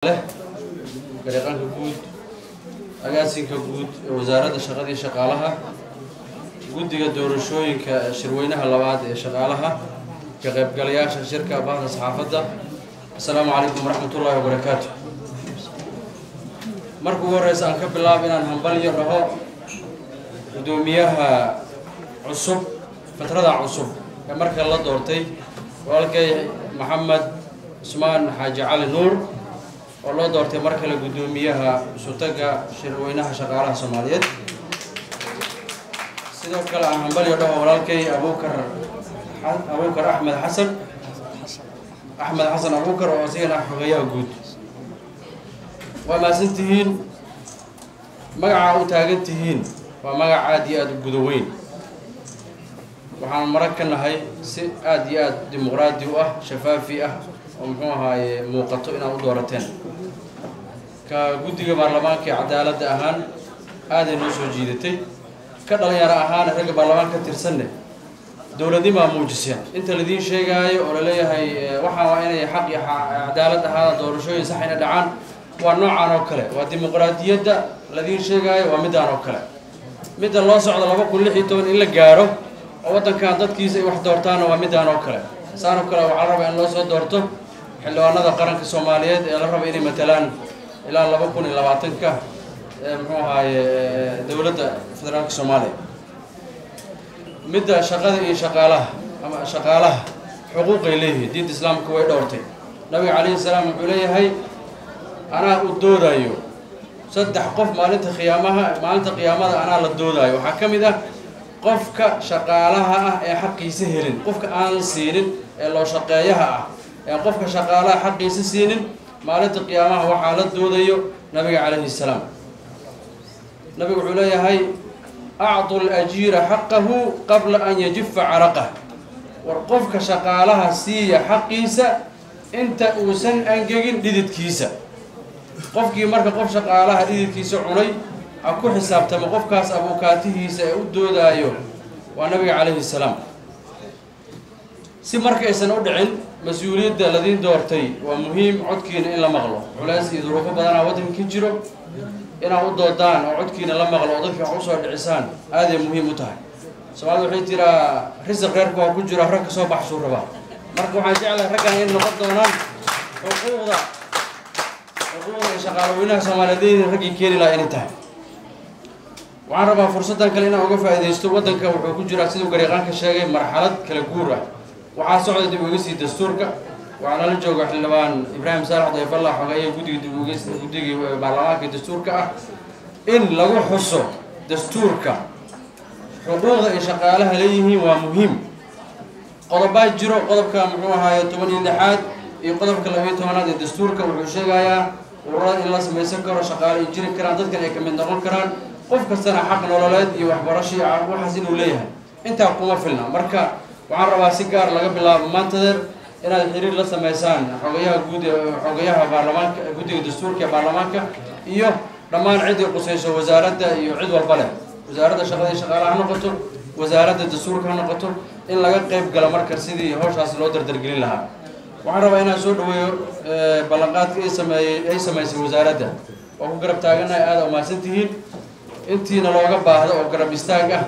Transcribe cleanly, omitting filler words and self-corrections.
Leh garyaqaanka guud, agaasinka guud ee Wasaaradda Shaqada iyo Shaqaalaha, guddiga doorashooyinka shirweynaha labaad ee shaqaalaha, ka qaybgalayaasha shirka, bahda saxaafadda, assalaamu calaykum waraxmatullaahi wabarakaatu. Marka ugu horeysa aan ka bilaabo inaan hambalyo dhaho guddoomiyaha cusub, fatrada cusub ee marka la doortay, walaalkay Maxamed Cusmaan Xaaji Cali Nuur, oo loo doortay mar kale guddoomiyaha isutaga shirweynaha shaqaalaha Soomaaliyeed. Sidoo kale aan hambalyo dhaho walaalkay Abuukar Axmed Xasan, Axmed Xasan Abuukar, oo isigana ah xogeyaha guud. Waa mahadsan tihiin. Magaca u taagan tihiin waa magac aada iyo aada u guda weyn. Waxaan marag ka nahay si aada iyo aada dimuqraadi u ah, shafaafi ah, oo muxuu ahaaye muuqato inaad u doorateen. Ka guddiga baarlamaanka ee cadaaladda ahaan aaday noo soo jiidatay, ka dhalinyaro ahaana ragga baarlamaanka ka tirsanne dowladnimaa muujiseen. Inta laidiin sheegaayo oo laleeyahay waxaan waa inay xaq iyo cadaalad ahaada, doorashooyin sax ina dhacaan, waa noocan oo kale. Waa dimuqraadiyadda ladiin sheegaayo, waa middaan oo kale, midda loo socdo 2016 in la gaaro oo waddankan dadkiisa ay wax doortaanna waa middaan oo kale. Saan oo kale waxaa la rabaa in loo soo doorto xildhibaanada qaranka Soomaaliyeed ee la raba inay matalaan ilaa 2020-ka ee muxuu ahaaye dowladda federaalka Soomaaliya. Midda shaqada iyo shaqaalaha ama shaqaalaha xuquuqay leeyihiin, diinta Islaamka way dhowrtay. Nabiga calayhi salaam wuxuu leeyahay, anaa u doodayo saddex qof maalinta khiyaamaha, maalinta qiyaamada anaa la doodaayo. Waxaa ka mid ah qofka shaqaalaha ah ee xaqiisa helin, qofka aan siinin ee loo shaqeeyaha ah ee qofka shaqaalaha xaqiisa siinin, maalinta qiyaamaha waxaa la doodayo nabiga calayhi salaam. Nabigu wuxuu leeyahay, acطu lajiira xaqahu qabla an yajifa caraqah. War qofka shaqaalaha siiya xaqiisa inta uusan angegin dhididkiisa. Qofkii marka qof shaqaalaha dhididkiisa cunay ha ku xisaabtamo qofkaas abuukaatihiisa ee u doodaayo waa nabiga calayhi salaam. Si marka aysan u dhicin, mas-uuliyadda ladiin doortay waa muhiim, codkiina in la maqlo. Culays iyo duruufo badanaa waddanka ka jiro, inaad u doodaan oo codkiina la maqlo oo dadka wax usoo dhicisaan aaday muhiim u tahay. Soomaalida waxay tiraa, risiq reerku waa ku jira, rag ka soo baxsuu rabaa. Marka waxaan jeclahay raggan in noqon doonaan xuquuqda ay shaqaalaweynaha Soomaaliyeed leeyihiin raggii keeni lahaa inay tahay. Waxaan rabaa fursaddan kale inaan uga faa'iidaysto. Waddanka wuxuu ku jiraa, siduu garyaqaanka sheegay, marxalad kala guur ah. Waxaa socda dib uegisii dastuurka. Waxaa nala jooga xildhibaan Ibraahim Saalax Dayfallah, xogeeya guddiga dib uegis, guddigii baarlamaanka dastuurka ah. In lagu xuso dastuurka xuquuqda ay shaqaalaha leeyihiin waa muhiim. Qodobaa jiro, qodobka muxuu ahaaye 16aad iyo qodobka 12aad ee dastuurka wuxuu sheegayaa ururada in la samaysan karo, shaqaale ay jiri karaan, dadkan ay ka mid noqon karaan, qof kastana xaq nololeed iyo waxbarasho iyo waxaas inuu leeyahay. Intaa kuma filna. Marka waxaan rabaa si gaar laga bilaabo maantadeer inaad xiriir la sameysaan xogayaha guud ee xogayaha baarlamaanka, guddiga dastuurka ee baarlamaanka, iyo dhammaan ciddii qusayso, wasaaradda iyo cid walba leh, Wasaaradda Shaqada iyo Shaqaalaha ha noqoto, Wasaaradda Dastuurka ha noqoto, in laga qayb galo marka sidii hawshaas loo dardargelin lahaa. Waxaan rabaa inaan soo dhaweeyo ballanqaadka ay sameeyey ay samaysay wasaaradda. Waa ku garab taaganahay. Aada umahadsan tihiin intiina looga baahdo oo garab istaag ah.